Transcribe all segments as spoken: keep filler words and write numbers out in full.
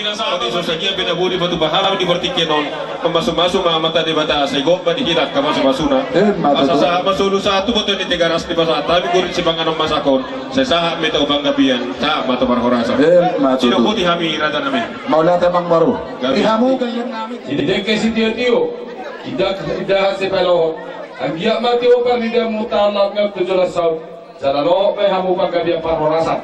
Ina sahat ma so sagia pe na bodi batu pahala di partingkian on. Mamasumasu ma Amanta Debata sai gok ma di hita angka pasupasu-pasuna. Asa sahat ma solu sahat tu boto ni Tigaras, dipasahat hami guru sipanganon masak on. Sai sahat ma i tu panggabean, sahat ma tu parhorasan. Sidok boti hami raja nami. Mauliate amang boru. Di hamu gelleng nami. Di dengke sitiotio, indahan sipalohot. Anggiat ma tio pardidamu taon laut ni on tu joloan saut. Jala dohot ma i hamu panggabean parhorasan.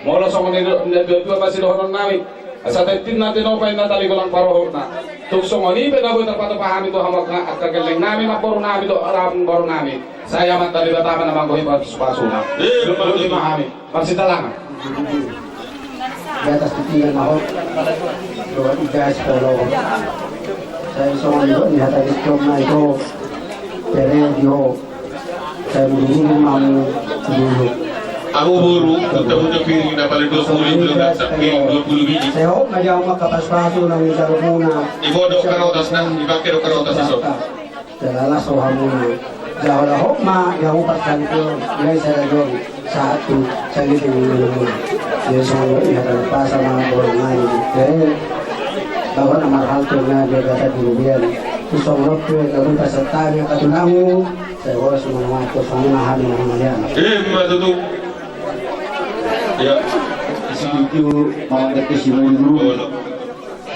Molo songon i do na tuatua ma sidohonon nami. Asa tintin na tinopa inna tali golang paruhutna. Tung songon i pe na boi tarpatupa hami tu hamu angka gelleng nami, namboru nami dohot amangboru nami. Sai Amanta Debata ma na manggohi pasupasuna. Boti ma hami. Marsitalangan. Di atas tinggi na hot. Dohot igas polo. Sai songon i do ni hata di cok na ito. Pere di ho. Sai buru-buru ma hamu dulu. Ahu boru, buta-buta piring na paling dua puluh lima, sampai dua puluh biji. Sai hot ma di hamu angka pasupasu na manjalo muna. Ibo do karotas na, dipake do karotas iso. Jala las rohamuna. Jala hot ma di hamu parsaripeon, mulai sada jom sahat tu sanggiting ni muna. Jadi songon i hata na pasa ma borngani. Jadi bahwa na marhalte na dia kata di rubian. Tu songon i pe na boi pasahat hami angka tulang. Sai horas ma na mangkos ma hami na mangalian. Ima tutu. Ya. Sitio mangandaki si mulu-mulu.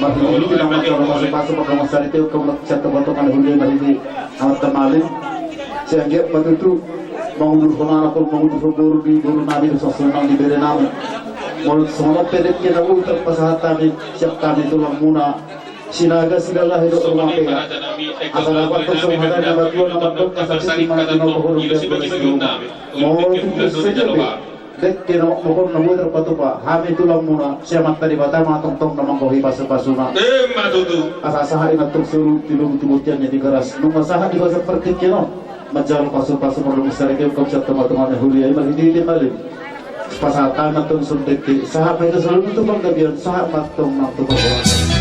Marhite na mangkos pasu-pasu, mangkos sari teu, kau na satu botol kan hulia na hini. Amat tamalim. Sai anggiat ma tutu mangudurhon anak, mangudurhon boru di boru nami, sonang di bere nami. Molo songon i pe dengke na boi tarpasahat hami sian hami tulangmuna. Sinaga, Silalahi dohot Lumapea. Asa dapat tong songon hata ni natuatua na mandok, asa sisi ma na tinopa holong di atas ni rumah. Molo tung sadia pe dengke na mokmok on na boi tarpatupa, hami tulangmuna, sai Amanta Debata ma tongtong na manggohi pasupasuna. Ima tutu. Asa sahat i nantong solu tu lomo tu bontean ni Tigaras. Nunga sahat di bagasan partingkian on manjalo pasupasu, mardomu sari teu, kau sian tongatonga ni huria i marhitehite malim. Pasahat hami nantong songon dengke, sahat ma hita solu tu panggabean, sahat ma tong nang tu panggabean.